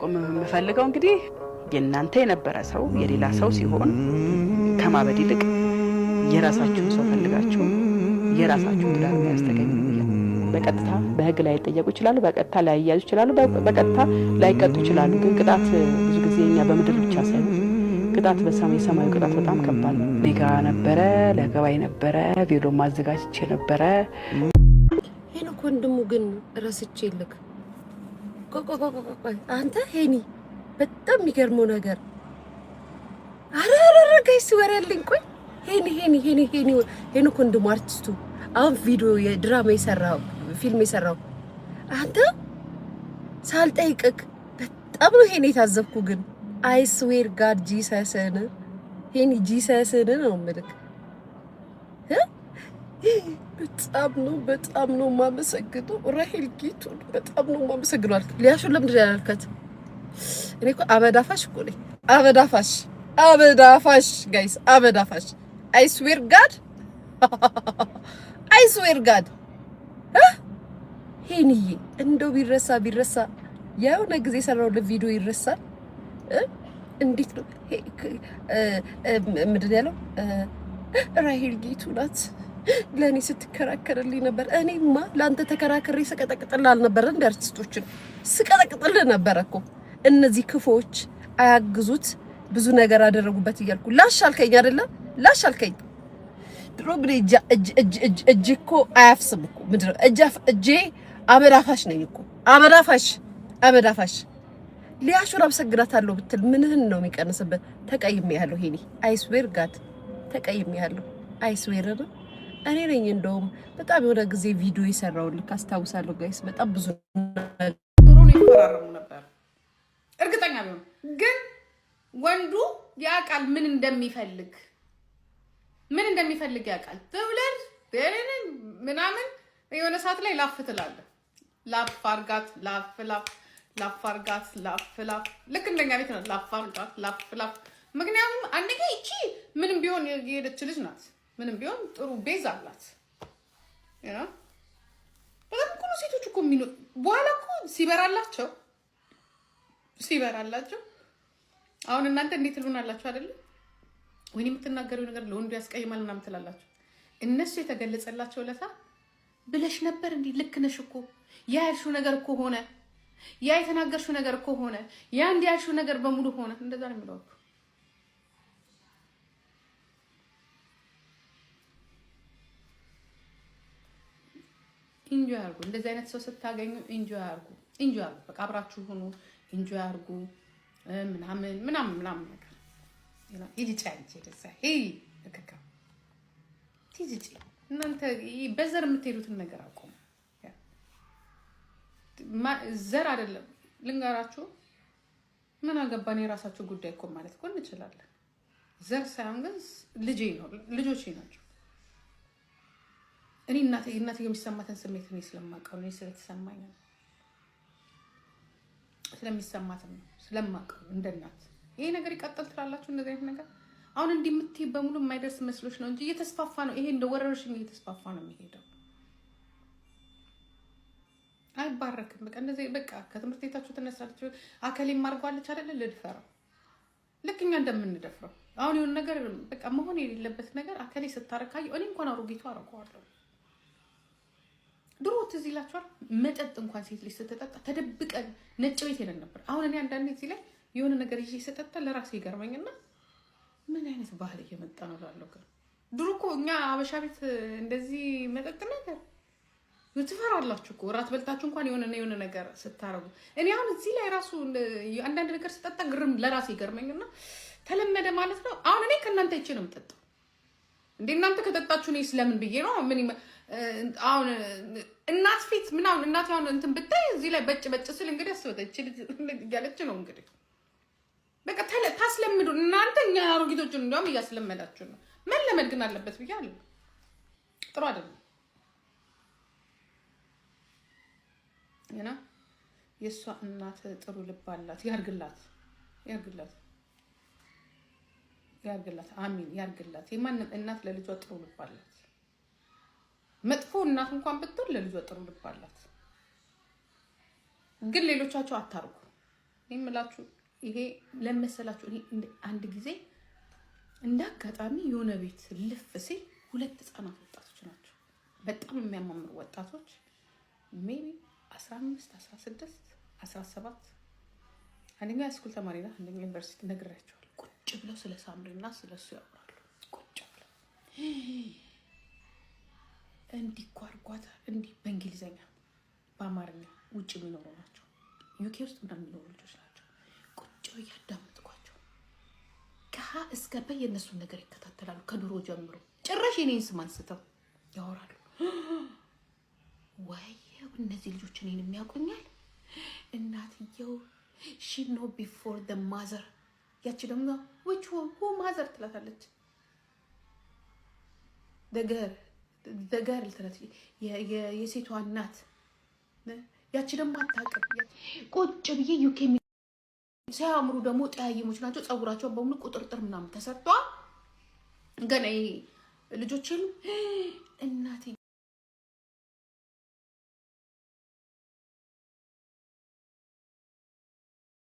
መጠቆም የምፈልገው እንግዲህ የእናንተ የነበረ ሰው የሌላ ሰው ሲሆን ከማበድ ይልቅ የራሳችሁን ሰው ፈልጋችሁ የራሳችሁን ትዳር መያዝ ተገቢ ነው። በቀጥታ በሕግ ላይ ሊጠየቁ ይችላሉ። በቀጥታ ላይያዙ ይችላሉ። በቀጥታ ላይቀጡ ይችላሉ። ግን ቅጣት ብዙ ጊዜ እኛ በምድር ብቻ ሳይሆን ቅጣት በሰማይ የሰማዩ ቅጣት በጣም ከባድ ነው። እኔ ጋ ነበረ ለገባይ ነበረ ቬሎ ማዘጋጅቼ ነበረ። ሄኖክ ወንድሙ ግን ረስቼ ልክ ቆይ ቆይ ቆይ ቆይ አንተ ሄኒ በጣም የሚገርመው ነገር አረ አረ guys ወሬ አለኝ። ቆይ ሄኒ ሄኒ ሄኒ ሄኒ ሄኖክ ወንድሙ አርቲስቱ አሁን ቪዲዮ የድራማ የሰራው ፊልም የሰራው አንተ ሳልጠይቅክ በጣም ነው ሄኒ የታዘብኩ። ግን I swear God Jesus ን ሄኒ Jesus ን ነው የምልክ። በጣም ነው የማመሰግነው ራሄል ጌቱን በጣም ነው የማመሰግነው አልክ። ሊያሹን ለምንድን ነው ያላልካት? እኔ እኮ አበዳፋሽ እኮ ነኝ። አበዳፋሽ አበዳፋሽ guys አበዳፋሽ። I swear God, I swear God ሄኒዬ እንደው ቢረሳ ቢረሳ የሆነ ጊዜ የሰራሁለት ቪዲዮ ይረሳል። እንዴት ነው ምንድን ያለው? ራሄል ጌቱ ናት ለእኔ ስትከራከርልኝ ነበር። እኔማ ለአንተ ተከራክሬ ስቀጠቅጥልህ አልነበረ? እንደ አርቲስቶችን ስቀጠቅጥልህ ነበረ እኮ። እነዚህ ክፉዎች አያግዙት ብዙ ነገር አደረጉበት እያልኩ ላሽ አልከኝ አይደለ? ላሽ አልከኝ። ድሮ ግን እጅ እጅ እጅ እጅ እኮ አያፍስም እኮ ምንድን ነው እጅ እጄ አመዳፋሽ ነኝ እኮ አመዳፋሽ አመዳፋሽ። ሊያሹን አመሰግናታለሁ ብትል ምንህን ነው የሚቀንስበት? ተቀይሜያለሁ ሄኒ፣ I swear God ተቀይሜያለሁ። I swear ነው እኔ ነኝ። እንደውም በጣም የሆነ ጊዜ ቪዲዮ የሰራሁልህ አስታውሳለሁ guys። በጣም ብዙ ጥሩ ነው ይፈራረሙ ነበር እርግጠኛ ቢሆን ግን ወንዱ ያውቃል ምን እንደሚፈልግ፣ ምን እንደሚፈልግ ያውቃል። ትውለድ ምናምን የሆነ ሰዓት ላይ ላፍ ትላለህ። ላፍ አርጋት፣ ላፍ ላፍ ላፍ አርጋት፣ ላፍ ላፍ፣ ልክ እንደኛ ቤት ነው። ላፍ አርጋት፣ ላፍ ላፍ። ምክንያቱም አንደኛ ይቺ ምንም ቢሆን የሄደች ልጅ ናት። ምንም ቢሆን ጥሩ base አላት። በጣም እኮ ነው ሴቶች እኮ የሚኖ በኋላ እኮ ሲበራላቸው ሲበራላቸው አሁን እናንተ እንዴት ትሉናላችሁ አይደለም? ወይኔ የምትናገሪው ነገር ለወንዱ ያስቀይማል ምናምን ትላላችሁ። እነሱ የተገለጸላቸው ለታ ብለሽ ነበር እንዲህ ልክ ነሽ እኮ፣ ያ ያልሽው ነገር እኮ ሆነ፣ ያ የተናገርሽው ነገር እኮ ሆነ፣ ያ እንዲህ ያልሽው ነገር በሙሉ ሆነ። እንደዛ ነው የሚሏችሁ። Enjoy አርጉ። እንደዚህ አይነት ሰው ስታገኙ enjoy አርጉ። Enjoy አርጉ። በቃ አብራችሁ ሁኑ። Enjoy አርጉ። ምናምን ምናምን ምናምን ነገር ሂጂ ጫንቺ ደሳ እከካ ሂጂ። እናንተ በዘር የምትሄዱትን ነገር አቁሙ። ዘር አይደለም ልንገራችሁ። ምን አገባን የራሳችሁ ጉዳይ እኮ ማለት እኮ እንችላለን። ዘር ሳይሆን ግን ልጄ ነው ልጆቼ ናቸው። እኔ እናቴ የሚሰማትን ስሜት እኔ ስለማውቀው እኔ ስለተሰማኝ ነው ስለሚሰማትም ነው ስለማውቀው እንደ እናት ይሄ ነገር ይቀጥል ትላላችሁ። እንደዚህ አይነት ነገር አሁን እንዲህ የምትይ በሙሉ የማይደርስ መስሎች ነው እንጂ እየተስፋፋ ነው። ይሄ እንደ ወረርሽኝ እየተስፋፋ ነው የሚሄደው። አይባረክም። በቃ እንደዚህ በቃ ከትምህርት ቤታችሁ ትነሳለች። አከሌም አድርገዋለች አይደለ? ልድፈረው ልክ እኛ እንደምንደፍረው አሁን የሆነ ነገር በቃ መሆን የሌለበት ነገር አከሌ ስታረካየው እኔ እንኳን አሮጊቱ አደርገዋለሁ። ድሮ ትዝ ይላችኋል። መጠጥ እንኳን ሴት ልጅ ስትጠጣ ተደብቀን ነጭ ቤት ሄደን ነበር። አሁን እኔ አንዳንዴ እዚህ ላይ የሆነ ነገር ይዤ ስጠጣ ለራሴ ይገርመኝና ምን አይነት ባህል እየመጣ ነው እላለሁ። ግን ድሮ እኮ እኛ አበሻ ቤት እንደዚህ መጠጥ ነገር ትፈራላችሁ እኮ እራት በልታችሁ እንኳን የሆነ የሆነ ነገር ስታረጉ። እኔ አሁን እዚህ ላይ ራሱ አንዳንድ ነገር ስጠጣ ግርም ለራሴ ይገርመኝና ተለመደ ማለት ነው። አሁን እኔ ከእናንተ አይቼ ነው የምጠጣው። እንደ እናንተ ከጠጣችሁ እኔ ስለምን ብዬ ነው ምን አሁን እናት ፊት ምናምን እናት አሁን እንትን ብታይ እዚህ ላይ በጭ በጭ ስል እንግዲህ አስበተች እያለች ነው እንግዲህ በቃ ታስለምዱ እናንተ እኛ አሮጊቶችን እንዲያውም እያስለመዳችሁ ነው። መለመድ ግን አለበት ብዬ አለ ጥሩ አይደለም። እና የእሷ እናት ጥሩ ልብ አላት። ያርግላት፣ ያርግላት፣ ያርግላት። አሚን ያርግላት። የማንም እናት ለልጇ ጥሩ ልብ አላት። መጥፎ እናት እንኳን ብትሆን ለልጇ ጥሩ ልብ አላት። ግን ሌሎቻቸው አታርጉ። የምላችሁ ይሄ ለመሰላችሁ። እኔ አንድ ጊዜ እንደ አጋጣሚ የሆነ ቤት ልፍ ሲል ሁለት ህጻናት ወጣቶች ናቸው፣ በጣም የሚያማምሩ ወጣቶች፣ maybe 15፣ 16፣ 17፣ አንደኛ school ተማሪ ናት፣ አንደኛ ዩኒቨርሲቲ። ነግሬያቸዋለሁ። ቁጭ ብለው ስለ ሳምሪና ስለ እሱ ያወራሉ። ቁጭ ብለው እንዲህ እኮ አድርጓታል፣ እንዲህ በእንግሊዝኛ በአማርኛ፣ ውጭ የሚኖሩ ናቸው። UK ውስጥ ምናምን የሚኖሩ ልጆች ናቸው። ቁጭ ብዬ አዳመጥኳቸው። ከሀ እስከ ፐ የእነሱን ነገር ይከታተላሉ ከድሮ ጀምሮ። ጭራሽ የኔን ስም አንስተው ያወራሉ። ወየው እነዚህ ልጆች እኔን የሚያውቁኛል። እናትየው she know before the mother፣ ያቺ ደግሞ which who mother ትላታለች። The girl ትላት፣ የሴቷ እናት። ያቺ ደግሞ አታውቅም። ቁጭ ብዬ UK ሲያምሩ ደግሞ ጠያይሞች ናቸው። ፀጉራቸው በሙሉ ቁጥርጥር ምናምን ተሰርተዋል። ገና ልጆች የሉ እናቴ።